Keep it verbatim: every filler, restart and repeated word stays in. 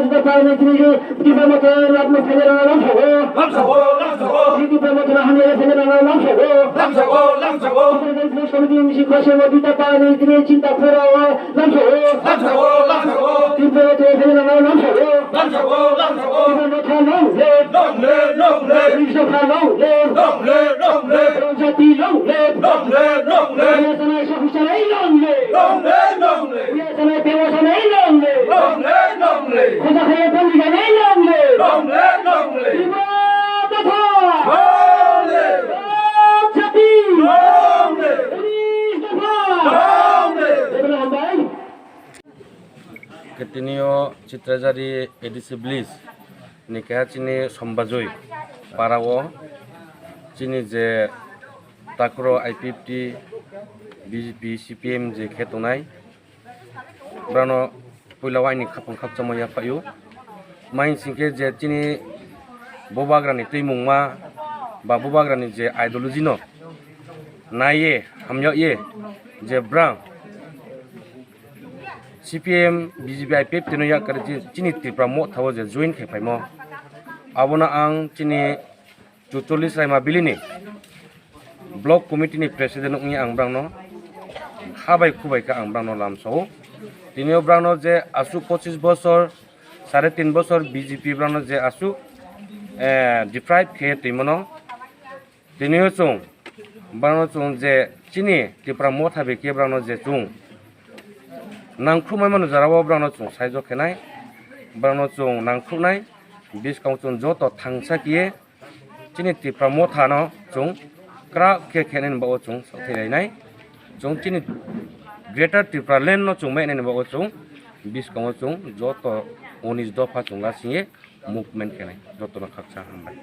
Dita Parliamentary Dita Mothra Ratna Phajarana Lamsao. Lamsao, lamsao. Dita Mothra Hamya Phajarana Lamsao. Lamsao, lamsao. Dita Parliamentary Committee Misi Khoshe Dita Parliamentary Chinta Phura Lamsao. Lamsao, lamsao. Dita Mothra Phajarana Lamsao. Lamsao, lamsao. Dita Mothra long live. Long live, long live. Dita Mothra long live. Long live, long live. Rong Jati long live. Long live, long live. Rong Jati long live. Long live, long live. Long live, long live. Long live, long live. Long live, long live. Long live, long live. Khosa khaya pon ni gane long live. Long live, long live. Tripura Motha. Long live. Rong Jati. Long live. Police Motha. Long live. Jotono hambai. Khe tini o Chitrajari A D C village ni keha chini Sombajoi para o chini je takro I P F T, B J P, C P M je khe tongnai, borano puila o aini khapang khakchangma yaphaio. Mai hwnsing khe je chini bubagrani twimungma ba bubagrani je ideology no naiye hamyakye je brang C P M, B J P, I P F T no yakarwi chini Tripura Motha o je join khai phaimo, abono ang chini Chuchollis Raima Valley ni Block Committee ni President wngwi ang brangno habai khubai khe ang brangno lamsao. Tini o brangno je aswk pochis bosor, sare tin bosor B J P brangno je aswk, eh, deprive khe twimano. Tini o chwng brangno chwng je chini Tripura Motha bai khe brangno je chwng nangkhukmai mano jora o brangno chwng saijok khenai, brangno chwng nangkhuknai, bwskango chwng joto thangsa khe chini Tripura Motha no chwng kwrak khe khenani bagwi chwng sathai lainai. Chwng chini Greater Tripura Land no chwng mainani bagwi chwng bwskango chwng joto unis dopha chwng lasingye movement khenai. Jotono khaksa hambai.